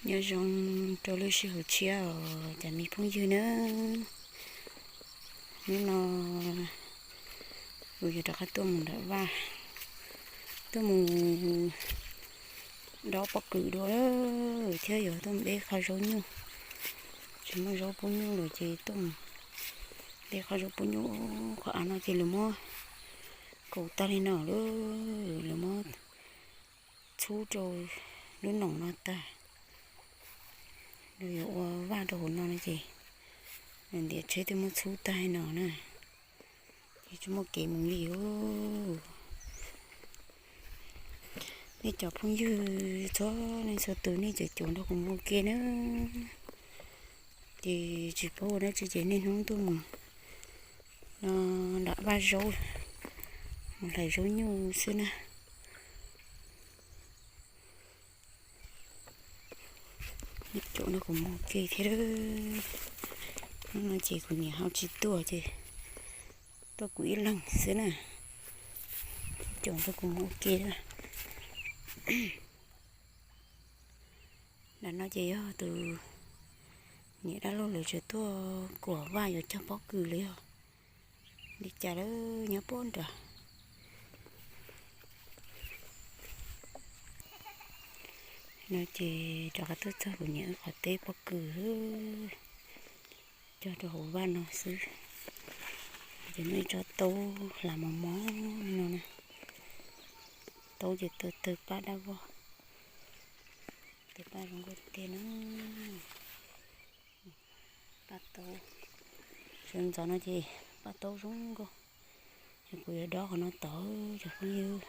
Nyob zoo rau lub sij hawm tshiab os cov me phooj ywg nawb. Hnub no kuv yuav rov qab tuaj mus nram vaj, tuaj mus dob pob kws dua thiab yuav tuaj mus de qho zaub nyuj. Tsis muaj zaub pub nyuj lawm ces tuaj mus de qho zaub pub nyuj. Qhov av no ces lawv muab kaus tag li no lawm, lawv muab txhub rau lub noom no tag. Lawv yuav ua vaj rau hauv no no ces ntiav tsheb twb muab txhub tag li no na, ces tsis muaj kev mus li os. Nej cov phooj ywg txhua leej txhua tus nej cov caum nrog kuv mus ua ke na, ces tsis paub ua dab tsi ces niaj hnub tuaj mus no nram vaj zaub, mus hlais zaub nyuj xwb na. Nej caum nrog kuv mus ua ke thiab. Hnub no ces kuv niam ho tsis tuaj ces tuaj kuv ib leeg xwb na. Caum nrog kuv mus ua ke. Nram no ces yog tus niam dab laug lawv tseem tuaj kuam vaj yuav cog pob kws li os. Li cas lawm nyob puag nram no ces rov qab tuaj txog kuv niam wb qhov teb pob kws, cog rau hauv vaj no xwb. Ces muaj ib tsob taub hla mos mos li no na. Taub ces tawg tawg pab dab vog, tawg pab zoo nkauj tiag na. Paj taub, sawv ntxov no ces paj taub zoo nkauj. Ces kuv yuav dob qhov no tod cov phooj ywg.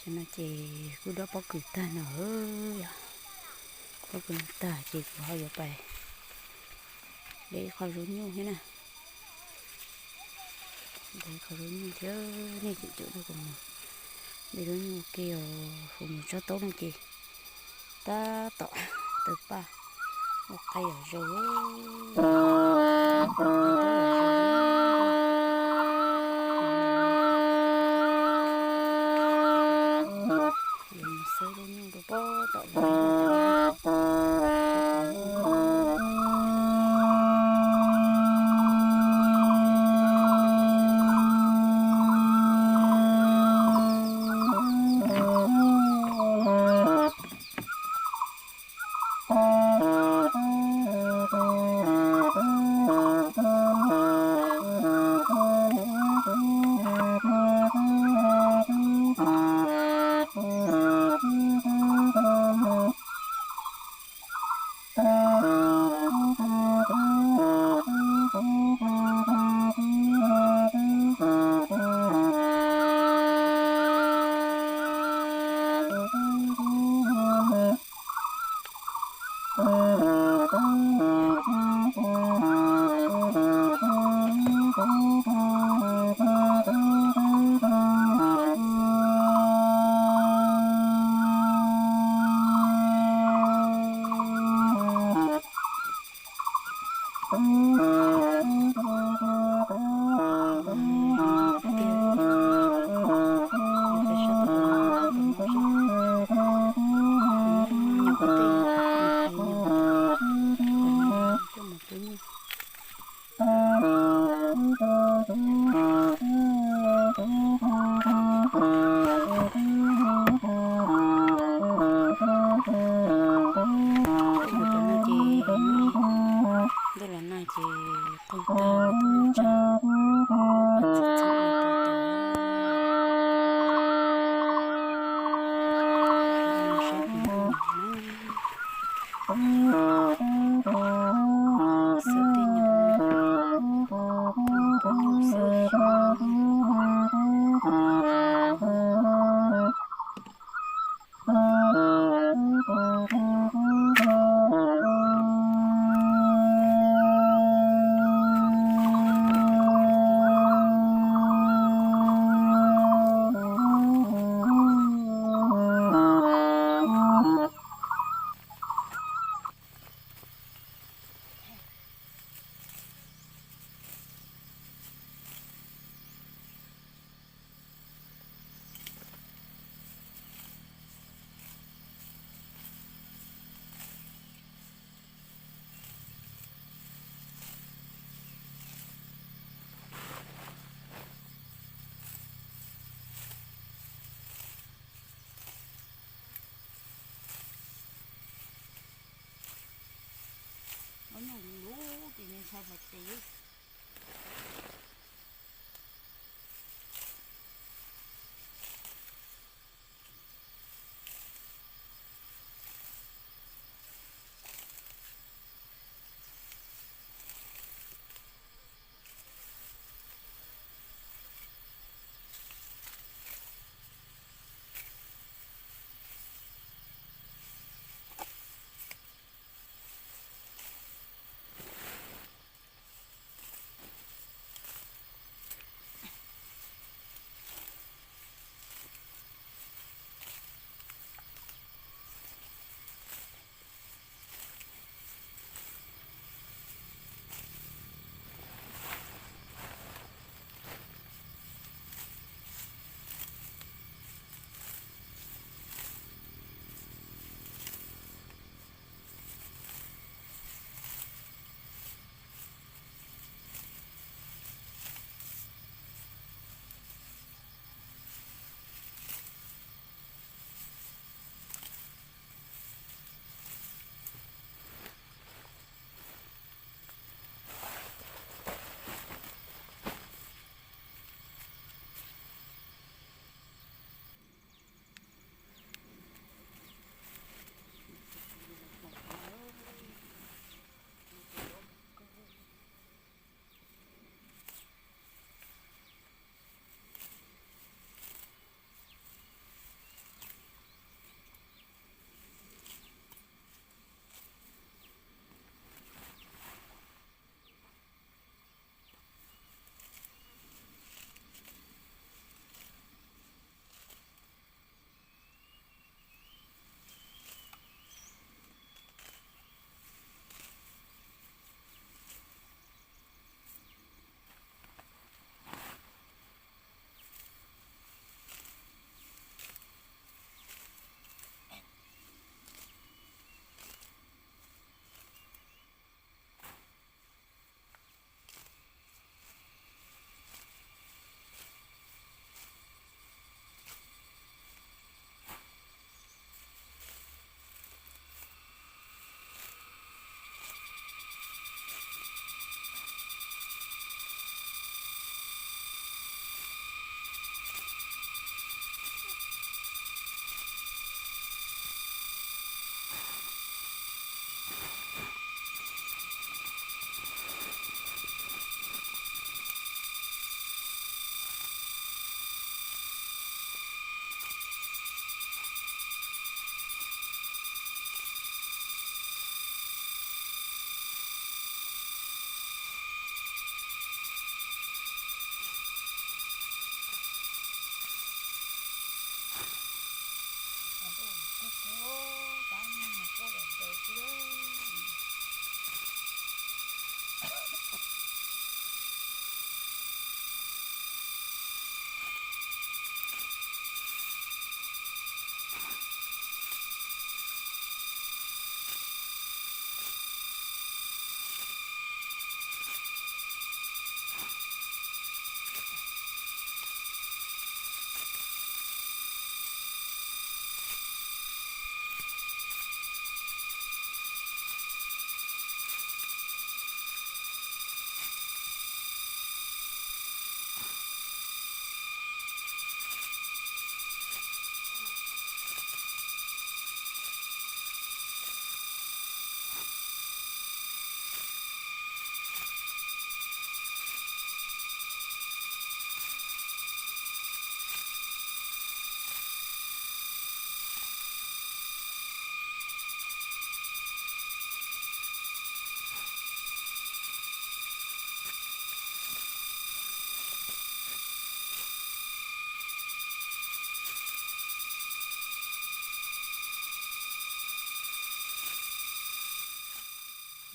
Tam no ces kuj dob pob kws tag no, yog pob kws no tag ces kuv ho yuav pais de ib qho zaub nyuj thiab na. De ib qho zaub nyuj thiab, nej cem cuj no kuv mus de zaub nyuj ua ke os. Kuv mus tsob taub no ces tab tom tawg paj ua qe yam zoo. Yuav mus xawb zaub nyuj rau pob tom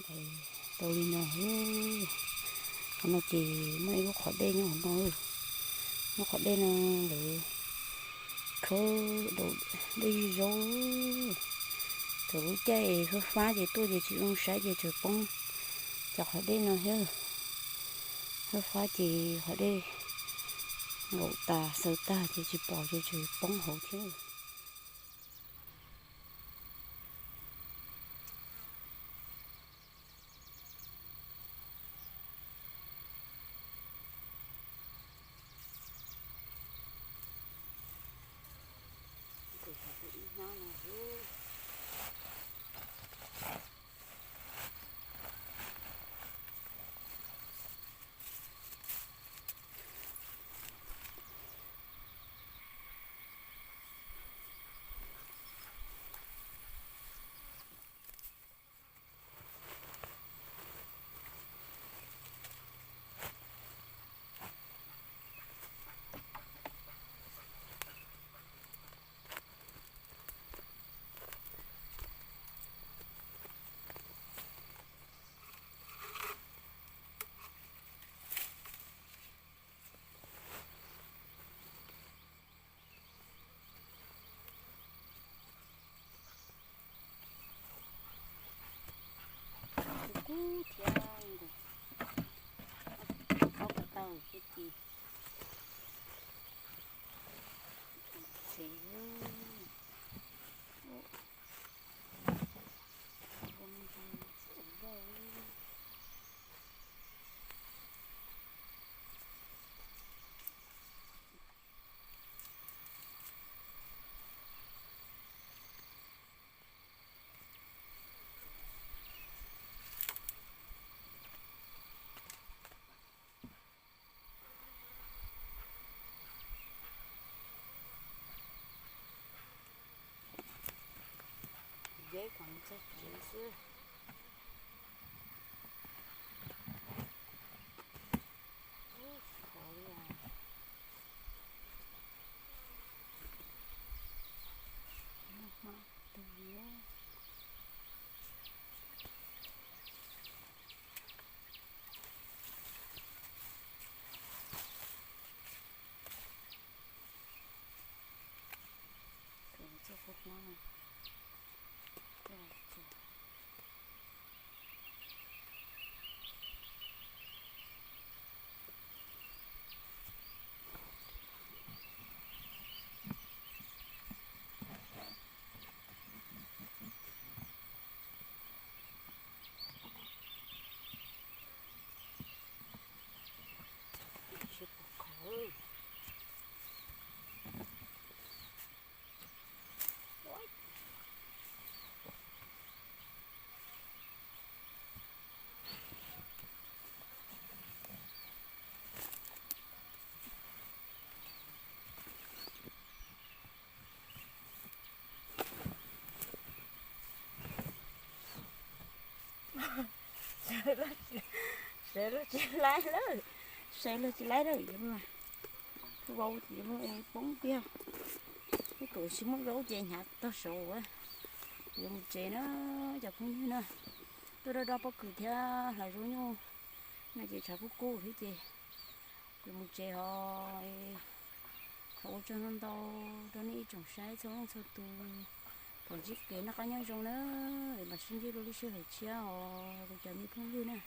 Tau li no, qhov no ces muaj ib lub qhov dej nyob hauv no. Lub qhov dej no lawv khawb dej zaub. Thaum lub caij fab fab ces tuaj ces tsis zoo saib ces tsuas poob cov qhov dej no thiab. Fab fab ces qhov dej nkaum tas xaws tag ces tsis pom ces tsuas poob hauv thiab. Kub thiab nkaus, ob peb tawm ces ces Deb kom txog tsev xwb. Khov li os. Muaj hmab tug li. Txoj kua hmab no. Sawv los tsis laib lawm, sawv los tsis laib lawm, yuav vau ces yuav poob tiag. Ib kom tsis muaj zaub ces hnyav tag saud. Yuav mus tsev na cov phooj ywg na. Tuaj do do pob kws thiab hlais zaub nyuj no ces tshav kub kub thiab ces yuav mus tsev os. Thov ua tsaug ntau ntau rau nej ib tsoom saib txhua leej txhua tus. Thov ntsib kev noj qab nyob zoo na, mam sib ntsib dua lub sij hawm tshiab os kuv cov me phooj ywg na.